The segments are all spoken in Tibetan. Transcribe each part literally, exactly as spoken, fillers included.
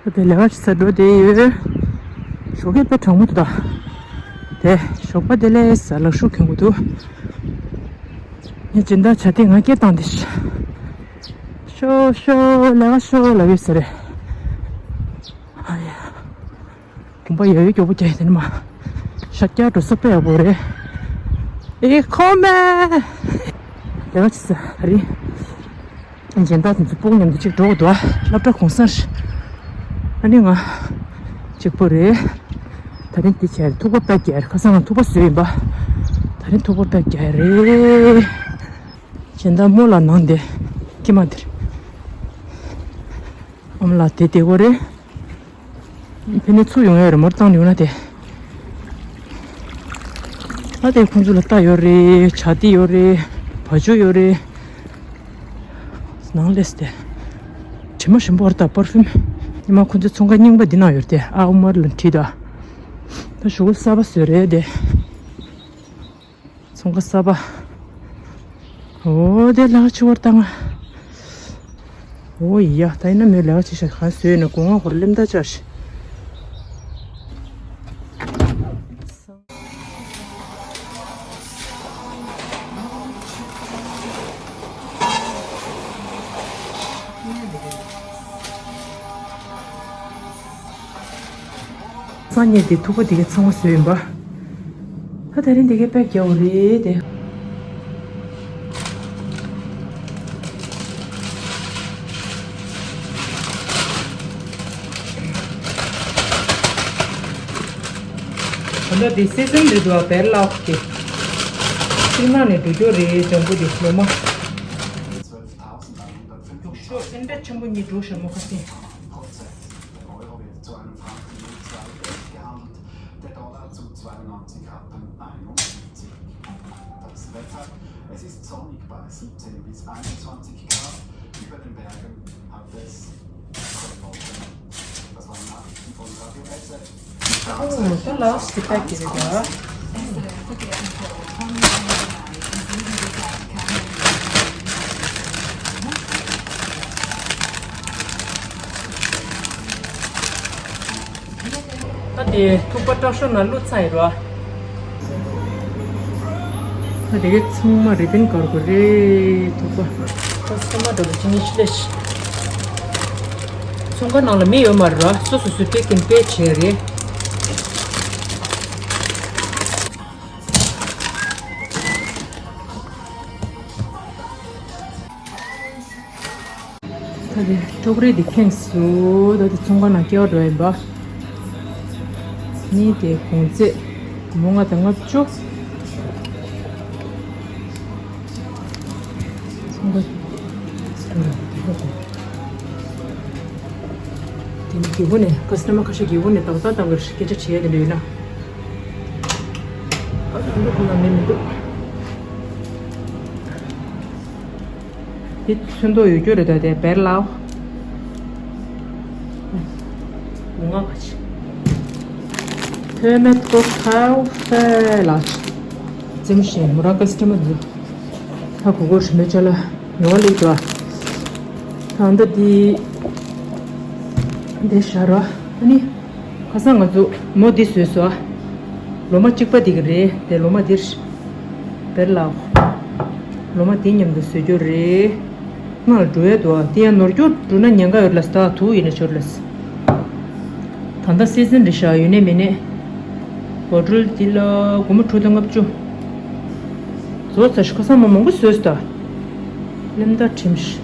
ཁོ་དེ་ལས་ཀ་བྱེད་ས་འགྲོ་བསྡད་ཡོད། ཞོགས་ཀས་དཔེ་གྲང་མོ་འདུག་ད། དེ་ཞོགས་པ་དེ་ལས་ས་ལག་ཤུགས་གྱོན་གྱི་འདུག་ངས་སྦྱིན་བདག་བྱ་དེ་ང་སྐད་བཏང་དེ། ཤོ་ཤོ་ལས་ཀ་ཤོ་ལབ་ཡོད་ས་རེད། ཨ་ཡ། གོམ་པ་ཡ་ཡོད་མགྱོགས་པོ་རྒྱག་ཡ་དེ་ནི་མ། ཤ་རྒྱག་འགྲོ་ས་དཔེ་ཡག་པོ་རེད། ཨེ་ཁོ་མེ། ལས་ཀ་བྱེད་ས་ཨ་རི། སྦྱིན་བདག་དེ་ཚོ་སྤུ་གུ་མཉམ་དུ་གཅིག་འགྲོ་དགོས་འདུག་སློབ་གྲྭ་གུང་སེང་། ཨ་ནི་ང་གཅིག་པོ་རེད། ད་རིང་འདི་བྱས་ཐུག་པ་པད་རྒྱག་ཁ་སང་ང་ཐུག་པ་བཟོས་ཡིན་པ། ད་རིང་ཐུག་པ་པད་རྒྱག་རེད། སྦྱིན་བདག་རྨོ་ལགས་ནང་དེ་ཀྱེ་མ་དེར། ཨ་མ་ལགས་དེ་དེ་གོ་རེད། ཕ་ནི་ཚུར་ཡོང་ཡ་རེད་མོར་བཏང་ཡོང་ན་དེ། ཨ་དེ་ཁོང་ཚོ་ལ་རྟ་ཡོད་རེད། བྱ་དེ་ཡོད་རེད། བ་ཕྱུགས་ཡོད་རེད། ནང་སླེབས་ཏེ། དྲི་མ་ཞིམ་པོ་བར་དང་པར་ཕིམ། ཉི་མ་ཁོང་ཚོའི་ཚོང་ཁང་རྙིང་པ་འདི་ནང་ཡོད་རེད་དེ། ཨ་ཨོ་མར་ལ་བྲིས་ད། ད་ཞོགས་པ་གསར་པ་བཟོས་རེད་དེ། ཚོང་ཁང་གསར་པ། འོ་དེ་ལག་ཆུ་བར་བཏང་ང་། འོ་ཡ་ད་ཡིན་ན་མོས་ལག་ཆུ་ཤ་གང་བཟོས་ན་སྒོ་ང་ཧོར་ལེམ་ད་ཆ་ཤི། སང་ཉིན་དེ་ཐུག་པ་དེ་གའི་ཚང་མ་བཟོས་ཡིན་པ། ད་དེ་རིང་དེ་གའི་པད་རྒྱག་འོ་རེད་དེ། ད་ལྟ་དེ་སེ་ཟན་རེད་འདུག་ཨ་བེར་ལགས་ཀྱི། ཤིང་ནགས་ནས་འགྲོ་རྒྱུ་རེད་ལྗང་གུ་དེ་ལོ་མ། ཤོ་སེ་འདྲ་ཆེན་པོ་གཉིས་འགྲོ་ཤ་མོ་ཁ་སེ། Euro wird zu einem Franken null zwei gehandelt, der Dollar zu zweiundneunzig Rappen einundneunzig. Das Wetter: Es ist sonnig bei siebzehn bis einundzwanzig Grad, über den Bergen hat es zwei Wolken. Das waren Nachrichten von Radio S F. Oh, du läufst die Bäckerei da. ད་དེ་ཐུག་པ་སྐྲ་ཤོ་ན་བླུགས་ཚར་ཡོད་ར། ད་དེ་གའི་ཚང་མ་རི་བན་དཀར་པོ་རེད་ཐུག་པ། ད་ཚང་མ་འགྲོ་བ་ཅི་ནི་ཤི་ལེ་ཤི། ཚོང་ཁང་ནང་ལ་མི་ཡོད་མ་རེད་ར། སོ་སོ་སོ་སྐད་ཀྱིན་པེ་བྱས་རེད། ད་དེ་ཀྲོག་རེ་འདི་ཁེངས་སོ། ད་དེ་ཚོང་ཁང་ནང་སྐྱེལ་བ་འགྲོ་ཡིན་པ། ནི་དེ་གོང་ཚད་མོ་ལྔ་དང་ལྔ་བཅུ། ཚོང་ཁང་། དེ་ནི་སྒེའུ་ཁུང་ནས་ཀ་སི་ཊ་མར་ཁ་ཤས་སྒེའུ་ཁུང་ནས་ཏག་ཏག་ཏག་གི་སྐད་ཆ་བྱེད་ཡ་དེ་འདྲ་ཡོད་ན། ཨ་ད་འདུག་ཁོ་ན་མེད་མི་འདུག་འདི་ཚོན་མདོག་ཡོད་རྒྱུ་རེད་ད་དེ་བེར་ལའོ། མུ་ང་ག་ཆེ། ཐོན་མེད་ཀོ་ཁའོ་ཧྥེ་ལ། ཙེམ་ཤེ་མུ་ར་ཀ་སི་ཊ་མར་འདུག་ཧ་གོ་གོ་ཧྲི་མེ་ཅ་ལ་ཡོང་ལེགས་འགྲོ། ད་འདི་འདི་འདི་ཤ་ར་ཨ་ནི། ཁ་སང་ང་ཚོ་མོ་འདི་བཟོས་སོ། ལོ་མ་གཅིག་པ་འདི་གི་རེད་དེ་ལོ་མ་འདིར། བེར་ལ། ལོ་མ་འདི་མཉམ་དུ་བཟོས་རྒྱུ་རེད། ང་ལ་འགྲོ་ཡ་འདུག་ཨ། འདི་ཡང་ནོར་རྒྱུ་འགྲོ་ན་ཉེན་ཁ་ཡོད་ལ་སྟ་དུ་ཡིན་ན་ཆོར་ལ། ད་ལྟ་སི་ཛིན་རེད་ཤག་ཡོད་ནས་མེད་ནས། བོ་ཊལ་འདི་ལ་སྒོར་མོ་དྲུག་དང་ལྔ་བཅུ། བཟོ་ཚར་ཤག་ཁ་སང་མ་མང་པོ་བཟོས་སོ་ད། ལེམ་ད་ཁྲིམས་ཤིག་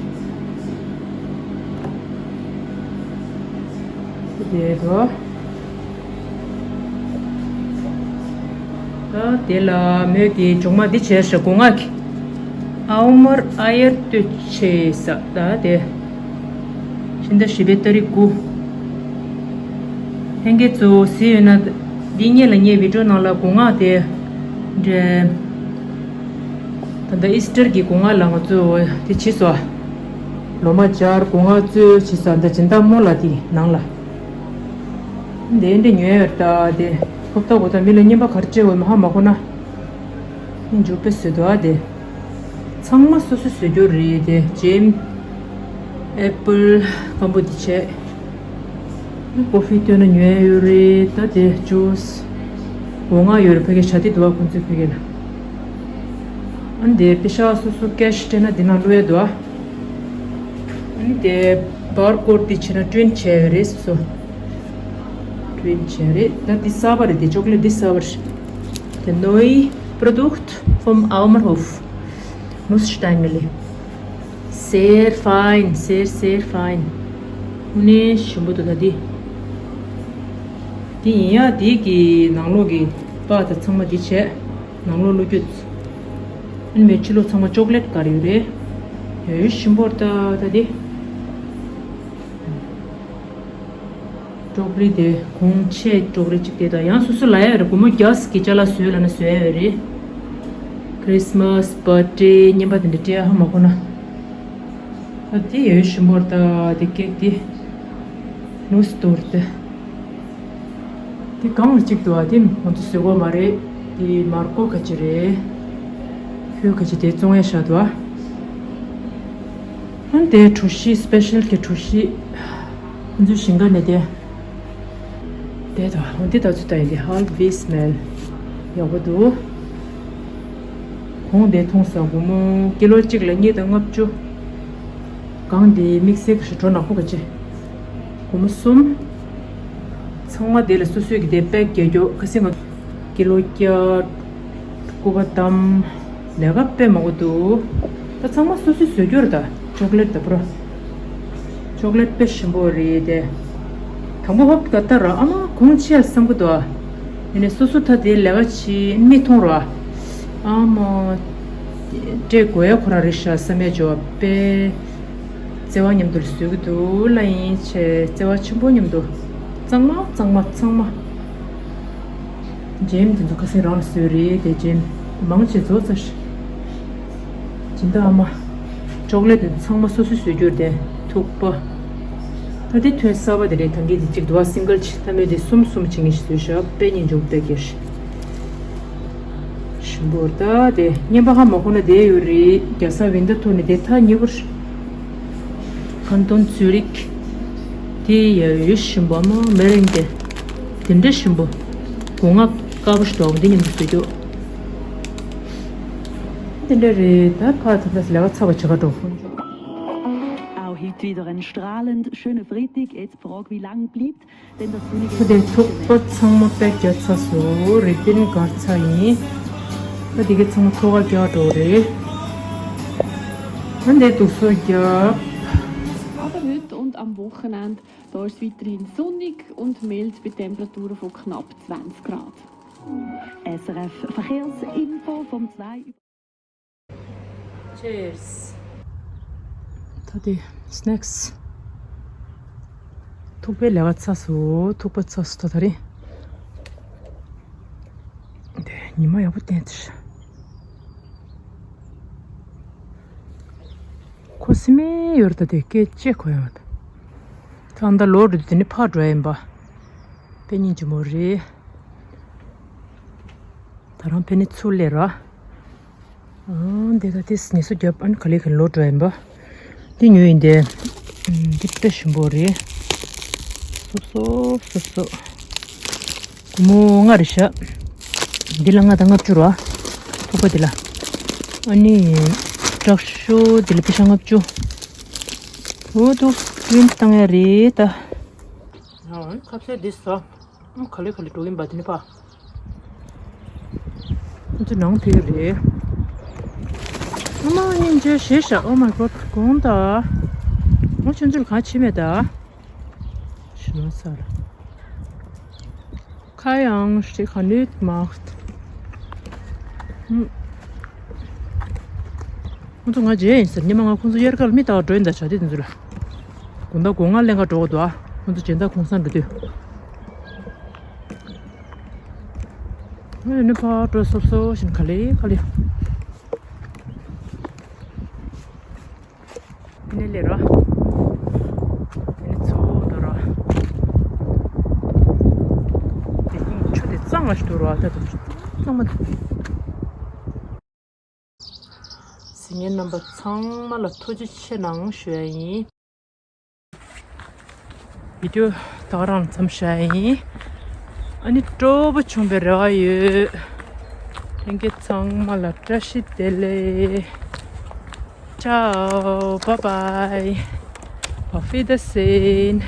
དེ་རོ། ད་དེ་ལ་མོས་དེ་ཇོང་མ་འདི་བྱས་ཤག་སྒོ་ང་གི། ཨའོ་མར་ཨ་ཡར་སྟོད་ཆེ་ས་ད་དེ། ཕྱི་ཟླ་བཞི་པའི་ཏ་རིག་དགུ། ལྷན་རྒྱས་ཚོ་གཟིགས་ཡོད་ན་འདི་སྔོན་ལ་ངའི་བི་ཌིའོ་ནང་ལ་སྒོ་ང་དེ་འདྲ། ད་ལྟ་ཨིས་ཊར་གྱི་སྒོ་ང་ལ་ང་ཚོས་དེ་བྱས་སོ། ལོ་མ་སྦྱར་སྒོ་ང་བཙོས་བྱས་སོ་ད་སྦྱིན་བདག་རྨོ་ལགས་དེ་ནང་ལ། དེ་འདྲ་ཉོས་ཡོད་ད་དེ། ཧོབ་ཏ་གོ་ད་མི་ལ་རྔན་པ་ག་རེ་སྤྲད་འོས་མ་ཧ་མ་གོ་ན། འཇུ་པེ་བཟོས་འདུག་ཨ་དེ། ཚང་མ་སོ་སོས་བཟོས་རྒྱུ་རེད་དེ་ཇེམ། ཨེ་པལ་སྐམ་པོ་འདི་བྱས། ཀོ་ཧྥི་བཏོན་ན་ཉོ་ཡ་ཡོད་རེད། ད་དེ་ཇུས་སྒོ་ང་ཡོད་རེད། ཕ་གི་ཞ་དེ་འདུག་བ། ཁོང་ཚོའི་ཕ་གི་ལ། ཨ་ནི་དེ་པེ་ཤ་སོ་སོ་ཀེ་ཤི་སྤྲད་ན་དེ་ནང་བླུག་ཡ་འདུག་བ། ཨ་ནི་དེ་བར་ཀོཌ་དེ་བྱས་ན་པི་རིན་ཊི་བྱས་ཡོད་རེད། སོ་སོ་པི་རིན་ཊི་བྱས་རེད། ད་འདི་གསར་པ་རེད། དེ་ཅོག་ལེཊ་འདི་གསར་པ་རེད། དེ་Neue Produkt vom Almerhof Nussstengeli. Sehr fein, sehr, sehr fein. དངོས་གནས་ཞིམ་པོ་འདུག་ད་འདི། འདི་ཡིན་ཡ། འདི་གི་ནང་ལོགས་ཀྱི་པགས་དང་ཚང་མ་འདི་བྱས། ནང་ལོགས་བླུགས་རྒྱུ། ཨ་ནི་མེད་ཕྱི་ལོགས་ཚང་མ་ཅོག་ལེཊ་དཀར་ཡོད་རེད། ཡོད་ཞིམ་པོ་རེད་ད་ད་འདི། ཀྲོག་རི་དེ་གོང་ཆེ་ཀྲོག་རི་གཅིག་དེ་དང་། ཡང་སོ་སོ་ལ་ཡ་རེད། སྒོར་མོ་བརྒྱ་ཙམ་གྱི་ཅ་ལག་བཟོས་ལབ་ན་བཟོས་ཡ་ཡོད་རེད། ཁྲིས་མཱས་པར་ཏི་རྙིང་པ་དེ་འདྲ་སྤྲད་ཡ་ཧ་མ་གོ་ན། ཨ་དེ་ཡོད་ཞིམ་པོ་རེད་ད། དེ་ཀེག་དེ་ནུས་ཏོར་ཏེ། དེ་གང་ལ་གཅིག་འདུག་ཨ། དེ་ང་ཚོ་བཟོས་གོ་མ་རེད། དེ་མར་ཀོ་ག་ཅི་རེད། ཁོའི་ག་ཅི་དེ་བཙོང་ཡ་ཤ་འདུག་ཨ། ཨ་དེ་གྲོ་ཞིབ་སི་པེ་ཤལ་གྱི་གྲོ་ཞིབ། ཁོང་ཚོའི་ཞིང་ཁ་ནས་དེ། དེ་དང་འོ་འདི་ད་ཚོད་ད་ཡིན་དེ། ཧལ་བི་སི་མེལ་ཡག་པོ་འདུག་གོང་དེ་མཐོང་ས་སྒོར་མོ་ཀི་ལོ་གཅིག་ལ་གཉིས་དང་ལྔ་བཅུ། གང་དེ་དམིགས་བསལ་གྱི་གྲོ་ནག་པོ་ག་ཅི། སྒོར་མོ་གསུམ། ཚང་མ་དེ་ལ་སོ་སོའི་གི་དེ་པེག་རྒྱག་རྒྱུ། ཁ་སང་ང་ཀི་ལོ་བརྒྱ། སྐུད་པ་བསྡམས། ལས་ཀ་དཔེ་མང་པོ་འདུག་ད་ཚང་མ་སོ་སོས་བཟོ་རྒྱུ་རེད་ད། ཅོག་ལེཊ་ད་པུ་ར། ཅོག་ལེཊ་དཔེ་ཞིམ་པོ་རེད་དེ། དང་པོ་ཧོབ་ད་ལྟ་ར་ཨ་མ་གོང་ཆེ་ཡ་བསམ་གི་འདུག་ཨ། ཡིན་ནའི་སོ་སོ་ད་དེ་ལས་ཀ་བྱེད་མི་མཐོང་ར། ཨ་མ་སྤྲད་དགོས་ཡ་ཁོ་རང་རེད་ཤག་བསམ་ཡ་ཅིག་ཡོད་པས། བརྩེ་བ་མཉམ་དུ་ལ་བཟོ་གི་འདུག་ལ་ཡིན་ཆེ་བརྩེ་བ་ཆེན་པོ་མཉམ་དུ། གཙང་མ་གཙང་མ་གཙང་མ། ཇེམ་དེ་ཚོ་ཁ་སང་རང་ལ་བཟོས་རེད་དེ། ཇེམ་མང་ཆེ་བཟོ་ཚར། སྦྱིན་བདག་ཨ་མ། ཅོག་ལེཊ་དེ་ཚང་མ་སོ་སོས་བཟོས་རྒྱུ་རེད་དེ། ཐུག་པ། ད་དེ་ཐུན་གསར་པ་དེ་རེད། ད་གིན་དེ་གཅིག་འདུག་བ། སིང་གལ་ཆེ་ད་མོས་དེ་གསུམ་གསུམ་བྱེད་ངེས་ཤིག་བཟོས་ཤག་དཔེ་སྙིང་རྗེ་པོ་དཔེ་སྐྱིད། ཞིམ་པོ་རེད་ད། དེ་རྔན་པ་ཧ་མ་གོ་ན་དེ་ཡོད་རེད། རྒྱ་ས་ཝིན་ཏེར་ཐུར་ནས་དེ་ཐག་ཉེ་པོ་རེད། ཁན་ཏོན་ཚུ་རིག་དེ་ཡ་ཡོད་ཞིམ་པོ། ཨ་མ་མེ་རེང་དེ་དེ་འདྲ་ཞིམ་པོ། སྒོ་ང་དཀར་པོ་ཞིག་འདུག་འདི་མཉམ་དུ་བཟོ་རྒྱུ། དེ་འདྲ་རེད་ད། ཕར་ཚུར་ལས་ཀ་ཚར་བ་བྱེད་ག་འགྲོ། Auch heute wieder ein strahlend schöner Freitag. Jetzt die Frage, wie lang bleibt denn das sonnige ཁོ་དེ་ཐུག་པ་ཚང་མ་པེག་རྒྱག་ཚར་སོང་། རི་པིན་བསྒར་ཚར་ཡིན། ཨ་དེ་གའི་ཚང་མ་ཐོག་ཁར་རྒྱག་འགྲོ་རེད། ཨ་འདི་དུག་སོ་རྒྱག Aber heute und am Wochenende, da ist es weiterhin sonnig und mild bei Temperaturen von knapp zwanzig Grad. S R F Verkehrsinfo vom zwei Cheers. ད་དེ་སི་ནེག་སི། ཐུག་པའི་ལས་ཀ་ཚར་སོང་། ཐུག་པ་ཚར་སོང་ད་ད་རེད། དེ་ཉི་མ་ཡག་པོ་བསྟན་ཚར། ཁོ་སི་མེ་ཡོད་རེད་ད། དེ་སྐད་ཅེས་ཁོ་ཡང་། ད་ད་ལོ་རེད་དེ་ནི་ཕར་འགྲོ་ཡ་ཡིན་པ། དཔེ་སྙིང་རྗེ་མོ་རེད། ད་རང་ཕན་ནི་ཚུར་སླེབས་ར། ཨང་། འདི་ད་ཏིས་ཉི་སུ་རྒྱབ་ཨན་ག་ལེ་ག་ལོ་འགྲོ་ཡིན་པ། འདི་ཉོས་ཡིན་ཏེ། འདི་དཔེ་ཞིམ་པོ་རེད། སོབ་སོབ་སོབ་སོབ། སྒོར་མོ་ལྔ་རེད་ཤག་འདི་ལ་ལྔ་དང་ལྔ་བཅུ་ར། ཐུག་པ་འདི་ལ། ཨ་ནི། དྲག་ཤོས་འདི་ལ་པེ་ཤ་ལྔ་བཅུ། འོ་དུ་པྲིན་བཏང་ཡ་རེད་ད། ཨང་། ཁ་ཟས་འདི་ཟ། ཨང་། ག་ལེ་ག་ལེ་འགྲོ་གིན་པ་དེ་ནི་ཕ། ཁོ་ཚོ་ནང་ཕེབས་ཀྱི་རེད། ཨ་མ་སྙིང་རྗེ་ཞེ་ཤ། Oh my God། དགོངས་དག་ངོ་ཆུང་ཆུང་གང་བྱེད་མེད་ད། ཞི་མ་ས་ལ། ཁ་ཡང་ཧྲི་ཁ་ནུད་མ། ཁོང་ཚོ་ང་རྗེས་ཡིན་ཟེར། ཉི་མ་ང་ཁོང་ཚོ་དབྱར་ཁར་མི་ལྟ་བ་འགྲོ་ཡིན་ད། བྱ་དེ་དེ་ཚོ་ལ། དགོང་དག་སྒོ་ང་ལེན་ག་འགྲོ་གི་འདུག་ཨ། ཁོང་ཚོ་སྦྱིན་བདག་གུང་སེང་འགྲོ་དུས། ཨ་ནི་ཕར་འགྲོ་སོབ་སོབ་བཞིན་ག་ལེ་ག་ལེ། ཨ་ནི་ལེ་ར། ཨ་ནི་ཚོ་དོ་ར། དེ་ཀུན་ཆུ་དེ་གཙང་མ་ཞིག་འདུག་ར། ད་དུ་གཙང་མ་འདུག་གཟིགས་མཁན་རྣམ་པ་ཚང་མ་ལ་ཐུགས་རྗེ་ཆེ་གནང་ཞུ་ཡ་ཡིན། བི་ཌིའོ་ད་ག་རང་མཚམས་བཞག་ཡིན། ཨ་ནི་སྤྲོ་པོ་བྱུང་བའི་རེ་བ་ཡོད། ལྷན་རྒྱས་ཚང་མ་ལ་བཀྲ་ཤིས་བདེ་ལེགས། Ciao, bye bye. Auf Wiedersehen.